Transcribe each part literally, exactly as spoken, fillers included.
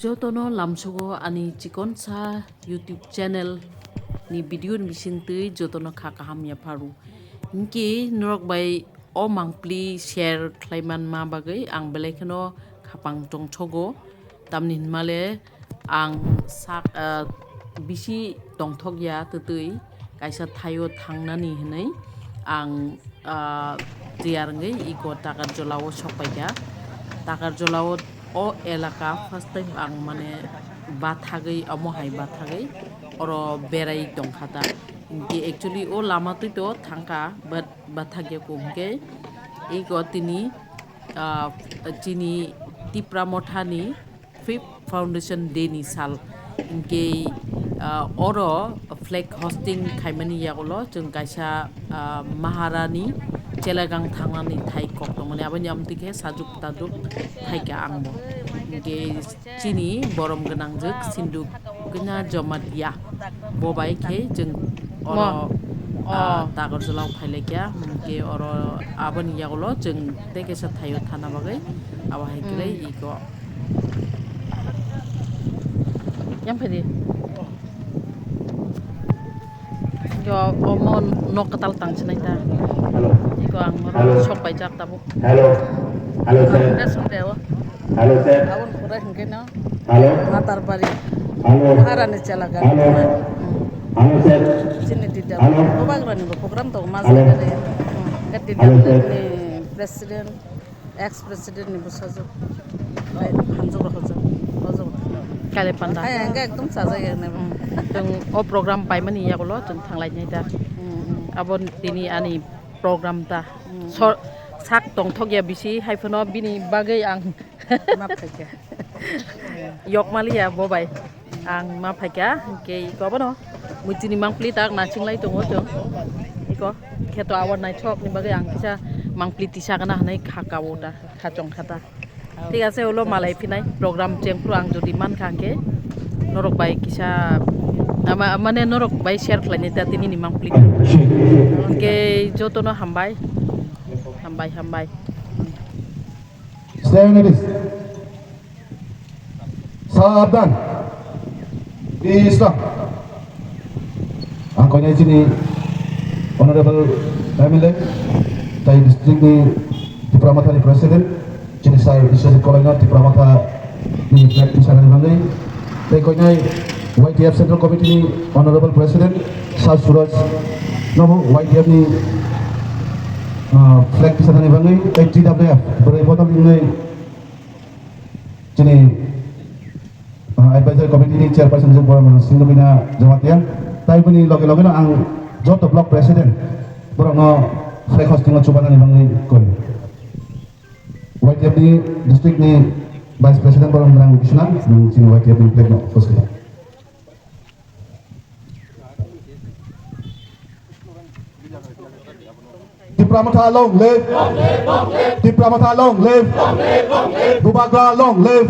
Jotono lamsogo ani chikonsa YouTube channel ni video ni bisingtwi jotono kha kaham yapharu. Hinkhe norok bai o mangpli share khlaimanma bagwi ang belai kheno khapang tongthogo. Tamni hinmale ang sak, ah, bisi tongthokya twtwi kaisa thaio thangnani hinwi ang ah, tiyar wngwi iko Takarjolao sokpaikha. Takarjolao o elaka first time ang mane bathagwi, omo hai bathagwi oro berai tongkha ta. Hinkhe actually o lama twi to thangkha, but bathakya ko hinkhe iko tini, ah, chini Tipra Mothani fifth Foundation Day ni sal. Hinkhe, ah, oro flag hosting khaimani yagulo chwng kaisa, ah, Maharani Chelagang thangnani thai kok tongmani, aboni amtwi khe sajuk tajuk thaikha angbo. Hinkhe chini borom gwnangjwk Sindhu Kanya Jamatia bo bai khe chwng oro, ah, Takarjolao phailaikha. Hinkhe oro aboni yagulo chwng tei kaisa thaio thana bagwi abo hai khlai iko. Yang phai di. Yo, omo nok kwtal tang sinai ta. Hello. Iko ang oro sok paijak tabuk. Hello. Hello, sir. Hello, sir. Abon pura hingke no. Hello. Matar bari. Hello. Harani chela ga. Hello. Hello, sir. Sini tidak. Hello. Obagrani bo program to mas. Hello. Hello, sir. President. Ex president ni bwsajwk. Bai hamjwk rok hojak. Hojak. Kale panda. Ai, ang ekdom sajak ya nai. Hmm. Chwng o program paimani yagulo chwng thanglai nai ta. Hmm, hmm. Abo tini ani program ta. Hmm. Sor-, sak tongthok ya bisi hai phano bini bagwi ang. Map khaikha. Yok maliya bo bai. Ang ma phaikha, hinkhe iko bono mui chini mangpli tak na chinglai tongo chwng. Iko kheto awar naithok ni bagwi ang kisa mangpli tisa gana hinwi kha kao ta, kha chong kha ta. Thik ase, ulo malai phinai program chengphru ang jodi mankha hinkhe norok bai kisa, ama, mane norok bai share khlainai ta tini ni mangpli. Hinkhe jotono hambai, hambai, hambai. Seven it is. Sabdan. Islam. Ang koinai chini Honorable M L A, tai district ni Tipra Motha ni President, chini Sir Biswajit Koloino Tipra Motha ni flag tisani bagwi. Tei koinai Y T F Central Committee ni Honorable President Sir Suraj nobo Y T F ni, ah, flag tisani bagwi tei T W F bwrwi bodol wngwi chini, ah, Advisory Committee ni Chairperson Jung Boromon Singh Lumina Jamatia, tai bini loge loge no ang joto Block President borokno flag hosting o chubanani bagwi koi. Y T F ni district ni Vice President borok Mrang Biswanath, nwng chini Y T F ni flag no host khlai. Tipra Motha long live. Tipra Motha long live. Bubagra long live.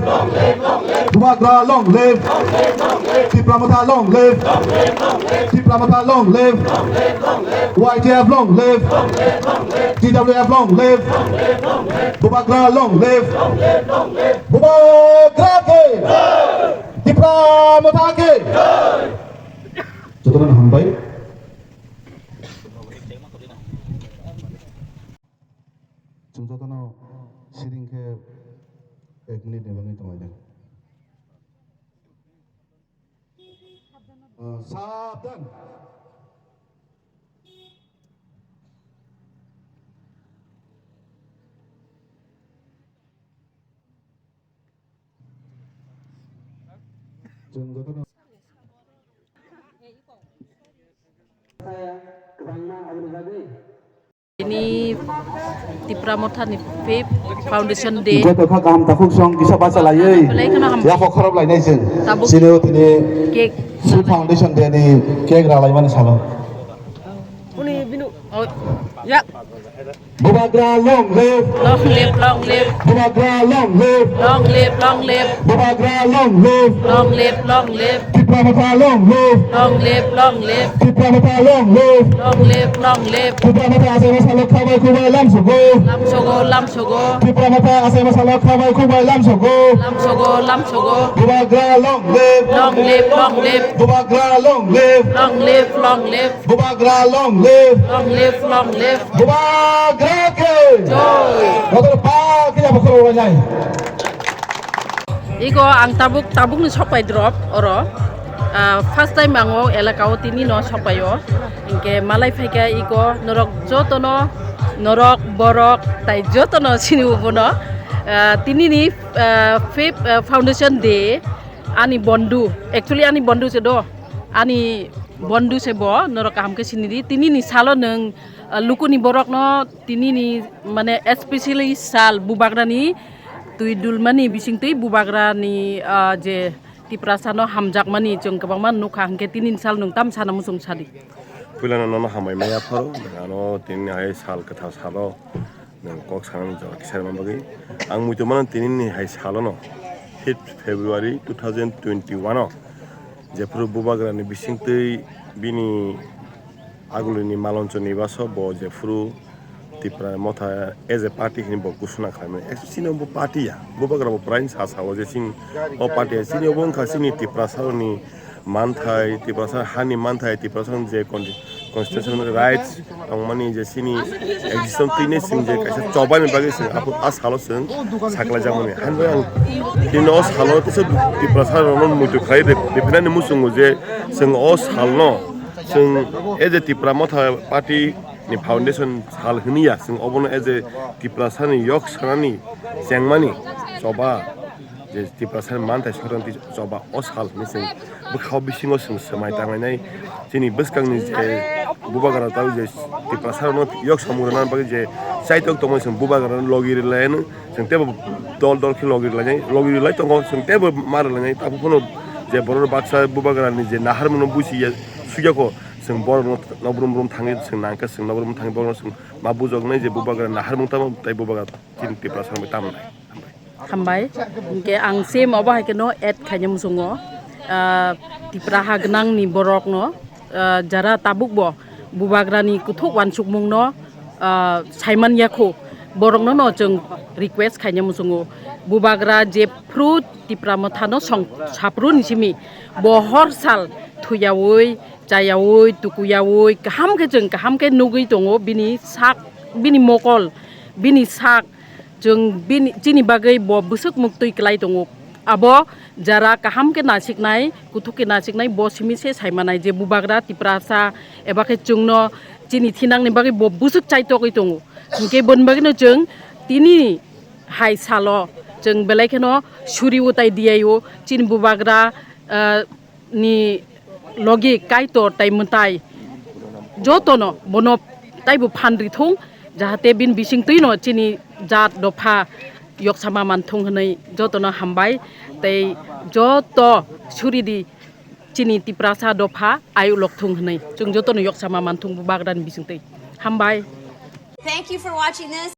Bubagra long live. Tipra Motha long live. Tipra Motha long live. Y T F long live. T W F long live. Bubagra long live. Bubagra ke. Tipra Motha ke. Jotono hambai. Chwng jotono siring khe ek minute ni bagwi tonglaidi. Ah, sabdan. Chwng jotono Tini Tipra Motha ni fifth Foundation Day. Joto kha kaham takhuk song kisa bacha laiwi. Belai kheno hambai. Yakho khorop lainai chwng. Tabuk. Chini o tini cake. Foundation Day ni cake ralaimani salo. Kuni binu. Oh. Ya. Bubagra long live. Long live, long live. Bubagra long live. Long live, long live. Bubagra long live. Long live, long live. Tipra Motha long live. Long live, long live. Tipra Motha long live. Long live, long live. Tipra Motha achaima salo khabai kubai lamsogo. Lamsogo, lamsogo. Tipra Motha achaima salo khabai kubai lamsogo. Lamsogo, lamsogo. Bubagra long live. Long live, long live. Bubagra long live. Long live, long live. Bubagra long live. Long live, long live. Bubagra ke. Joy. Motor pa kila bokoro wajai. Igo ang tabuk, tabukni sokpai drop oro. Ah, first time ang o elaka o tini no sokpai o. Hinkhe malai phaikha igo norok jotono, norok, borok, tai jotono sini ubono. Ah, tini ni, ah, fifth, ah, foundation day ani bondu. Actually ani bondu se do. Ani bondu se bo, norok kaham khe sini di. Tini ni salo nwng, ah, lukuni borok no tini ni mane especially sal bubagrani twi dulmani bising twi bubagrani, ah, je Tiprasa no hamjakmani chwng kwbangma nukha, hinkhe tini ni sal nwng tam sana muchung sadi. Puilano nono hambai maya pharo, ano tini hai sal kwthar salo nwng kok sanani jora kisa rwna bagwi. Ang muitu mano tini ni hai salo no, fifth February two thousand twenty-one o, jephuru bubagrani bising twi bini Agulini Maloncho Nibaso bo jephuru Tipra Motha as a party hwnwi bo ghosona khlaimani. Actually, chini bo party ya. Bubagra bo prai sa sao je chini o party ya. Chini bo wngkha chini Tiprasa ni manthai, Tiprasa hani manthai, Tiprasa ni je con-, constitutional rights tongmani je chini existence twi ne chwng je kaisa chobani bagwi chwng aphuru a salo chwng saklaijakmani. Hani bai ang tini o salo kisa Tiprasa rokno muitu khlai de, de phinani muchungo je chwng o salno Chwng as a Tipra Motha Party ni foundation sal hwnwi ya, chwng obono as a Tiprasa ni yok sanani chengmani choba, je Tiprasa ni manthai songkranti choba o sal hwnwi chwng bwkha o bisingo chwng swmai tanglainai. Chini bwskangni je bubagra tao je Tiprasa rokno yok samung rwna bagwi je chaitok tongmani chwng bubagra logi rwlaino. Chwng teibo dol dol khe logi rwlainai, logi rwlai tongo, chwng teibo ma rwlainai. Tabuk phano je borok baksa bubagrani je naharmungno buisi ya, suyako, chwng borokno nokbrum brum thangwi chwng nangkhe, chwng nokbrum thangwi borokno chwng ma bujoknai je bubagra naharmung tamo tei bubagra chini Tiprasa rokbai tamo nai. Hambai. Hinkhe ang same obo hai kheno add khaina muchungo, ah, Tipra ha gwnangni borokno, ah, jara tabukbo bubagrani kuthuk uansukmungno, ah, saiman yakho, borokno no chwng request khaina muchungo. Bubagra jephru Tipra Mothano song saphru ni simi bo hor sal thuyaui, chayaui, tukuyaui, kaham khe chwng kaham khe nugui tongo bini sak, bini mokol, bini sak, Chwng bini, chini bagwi bo bwswk muktwi kwlai tongo. Abo jara kaham khe nasiknai, kuthuk khe nasiknai, bo simi se sai manai je bubagra Tiprasa eba khe chwngno chini thinangni bagwi bo bwswk chaitogwi tongo. Hinkhe boni bagwino chwng tini hai salo chwng belai kheno suri-o tai diyai-o chini bubagra, ah, ni logi Kaitor tai mwtai jotono bono taibo phan rithung, jahate bini bisingtwino chini jat dopha yoksama manthung hwnwi jotono hambai tei joto suridi chini Tiprasa dopha ayuk lokthung hwnwi chwng jotono yoksama manthung bubagrani bisingtwi. Hambai. Thank you for watching this.